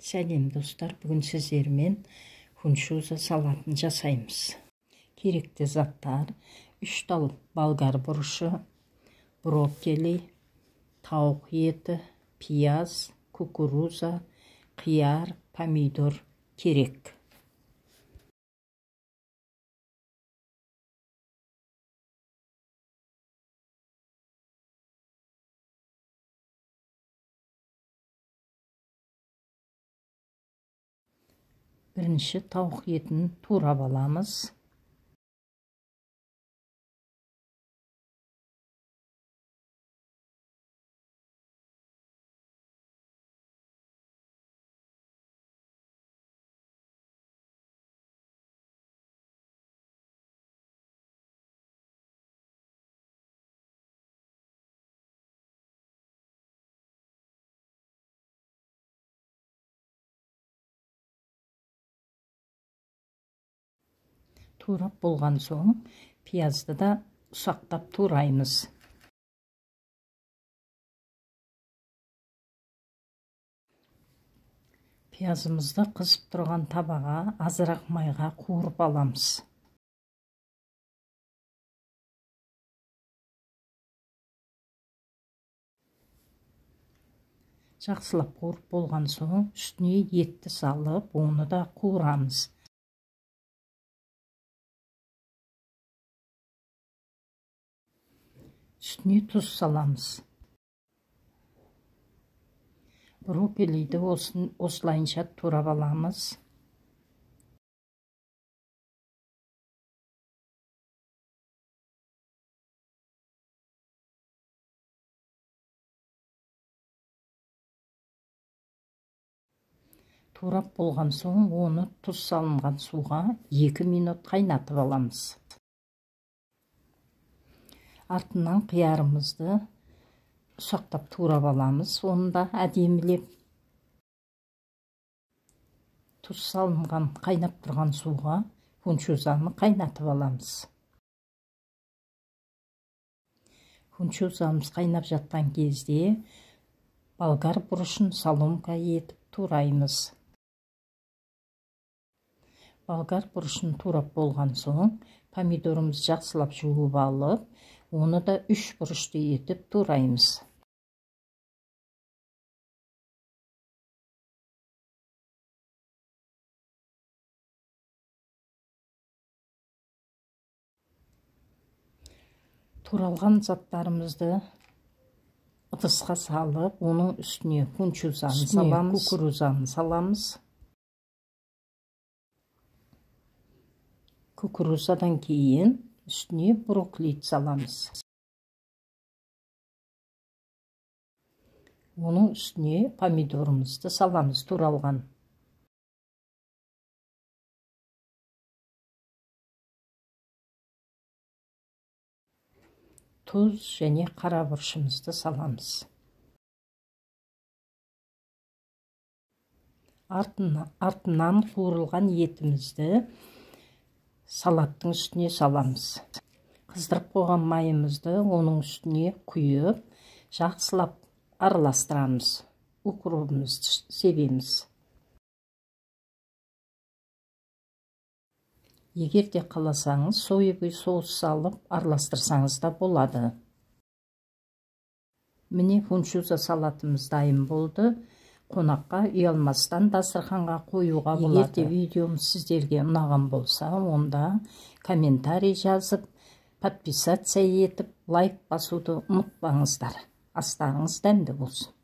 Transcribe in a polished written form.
Сәлем достар, бүгін сіздермен фунчуза салатын жасаймыз. Керекті заттар: 3 тал болгар бұрышы, брокколи, тауық еті, пияз, кукуруза, қияр, помидор керек. Бірінші тауық етін турап аламыз. Турап болған соң пиязды да ұсақтап тураймыз. Пиязымызды қызып тұрған табаға азырақ майға қуырып аламыз. Жақсылап қуырып болған соң үстіне етті салып, оны да қуырамыз. Үстіне тұз саламыз. Брокколиді осылайынша турап аламыз. Турап болған соң оны тұз салынған суға 2 минут қайнатып аламыз. Артынан қиярымызды ұсақтап турап аламыз, оны да әдемілеп тұз салынған қайнап тұрған суға фунчузаны қайнатып аламыз. Фунчузамыз қайнап жатқан кезде болгар бұрышын соломка етіп тураймыз. Болгар бұрышын турап болған соң помидорымызды жақсылап жуып алып, оны да 3 бұрышты етіп тураймыз. Туралған заттарымызды ыдысқа салып, оның үстіне фунчузаны саламыз, кукурузаны саламыз. Кукурузадан кейін үстіне брокколи саламыз. Оның үстіне помидорымызды саламыз туралған. Тұз және қара бұрышымызды саламыз. Артынан қуырылған етімізді салаттың үстіне саламыз. Қыздырып қойған майымызды оның үстіне құйып, жақсылап араластырамыз. Укробымызды себеміз. Егер де қаласаңыз, соевый соус салып араластырсаңыз да болады. Міне фунчуза салатымыз дайын болды. Қонаққа ұялмастан дастарханға қоюға болады. Егер де видеом сіздерге ұнаған болса, онда комментарий жазып, подписаться етіп, лайк басуды ұмытпаңыздар. Астарыңыз дәмді болсын.